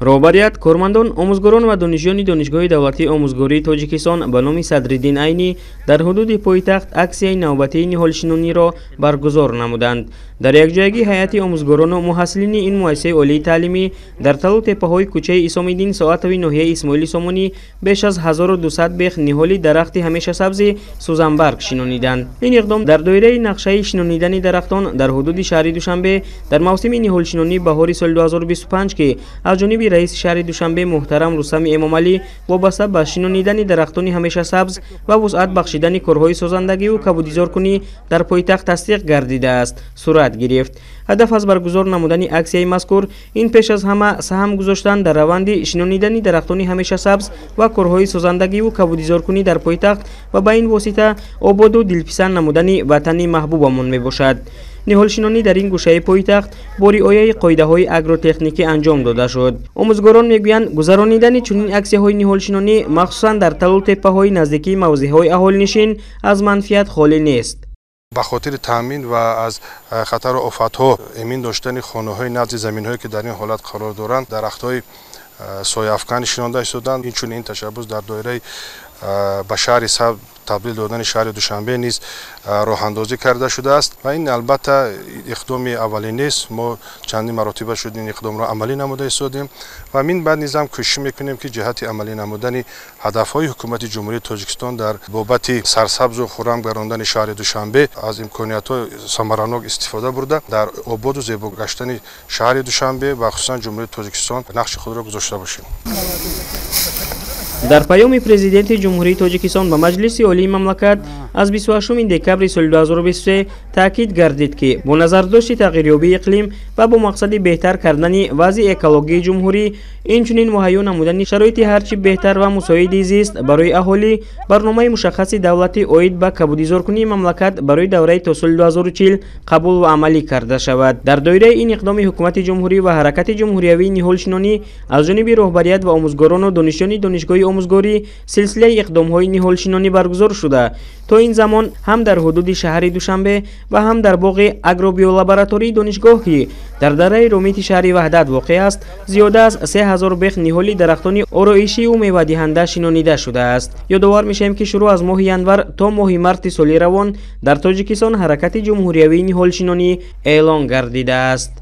Роҳбарият, кормандон, омӯзгорон ва донишҷӯёни Донишгоҳи давлатии омӯзгории Тоҷикистон ба номи Садриддин Айнӣ дар ҳудуди пойтахт аксияи навбатии ниҳолшинониро баргузор намуданд. Дар якҷоягӣ ҳайати омӯзгорону муҳассилини ин муассисаи олии таълимӣ дар талу теппаҳои кӯчаи Исомиддин Соатови ноҳияи Исмоили Сомонӣ беш аз 1200 бех ниҳоли дарахти ҳамешасабзи сӯзанбарг шинониданд. Ин иқдом дар доираи нақшаи шинонидани дарахтон дар ҳудуди шаҳри Душанбе дар мавсими ниҳолшинонии баҳори соли 2025, ки аз ҷониби раиси шаҳри Душанбе муҳтарам Рустами Эмомалӣ вобаста ба шинонидани дарахтони ҳамешасабз ва вусъат бахшидани корҳои созандагиву кабудизоркунӣ дар пойтахт тасдиқ гардидааст, сурат гирифт. Ҳадаф аз баргузор намудани аксияи мазкур ин пеш аз ҳама саҳм гузоштан дар раванди шинонидани дарахтони ҳамешасабз ва корҳои созандагиву кабудизоркунӣ дар пойтахт ва ба ин восита ободу дилписанд намудани ватани маҳбубамон мебошад. Ниҳолшинонӣ дар ин гӯшаи пойтахт бо риояи қоидаҳои агротехникӣ анҷом дода шуд. Омӯзгорон мегӯянд, гузаронидани чунин аксияҳои ниҳолшинонӣ, махсусан дар талу теппаҳои наздикии мавзеъҳои аҳолинишин, аз манфиат холӣ нест. Ба хотири таъмин ва аз хатару офатҳо эмин доштани хонаҳои назди заминҳое, ки дар ин ҳолат қарор доранд, дарахтҳои сояафкан шинонда истоданд. Инчунин ин ташаббус дар доираи ба шаҳри сабз табдил додани шаҳри Душанбе низ роҳандозӣ карда шудааст ва ин албатта иқдоми аввалин нест. Мо чандин маротиба шуд ин иқдомро амалӣ намуда истодем ва мин баъд низам кӯшиш мекунем, ки ҷиҳати амалӣ намудани ҳадафҳои ҳукумати Ҷумҳурии Тоҷикистон дар бобати сарсабзу хуррам гардондани шаҳри Душанбе аз имкониятҳои самаранок истифода бурда, дар ободу зебо гаштани шаҳри Душанбе ва хусусан Ҷумҳурии Тоҷикистон нақши худро гузошта бошем. Дар паёми Президенти Ҷумҳурии Тоҷикистон ба Маҷлиси Олии мамлакат аз 28 декабри соли 2023 таъкид гардид, ки бо назардошти тағйирёбии иқлим ва бо мақсади беҳтар кардани вазъи экологии ҷумҳурӣ, инчунин муҳайё намудани шароити ҳарчи беҳтар ва мусоиди зист барои аҳолӣ, барномаи мушаххаси давлатӣ оид ба кабудизоркунии мамлакат барои давраи то соли 2040 қабул ва амалӣ карда шавад. Дар доираи ин иқдоми ҳукумати ҷумҳурӣ ва ҳаракати ҷумҳуриявии ниҳолшинонӣ аз ҷониби роҳбарият ва омӯзгорону донишҷӯёни Донишгоҳи омӯзгорӣ силсилаи иқдомҳои ниҳолшинонӣ баргузор шуда, то ин замон ҳам дар ҳудуди шаҳри Душанбе ва ҳам дар боғи агробиолаборатории донишгоҳ, ки дар дараи Ромити шаҳри Ваҳдат воқеъ аст, зиёда аз 3000 бех ниҳоли дарахтони ороишию мевадиҳанда шинонида шудааст. Ёдовар мешавем, ки шурӯъ аз моҳи январ то моҳи марти соли равон дар Тоҷикистон ҳаракати ҷумҳуриявии ниҳолшинонӣ эълон гардидааст.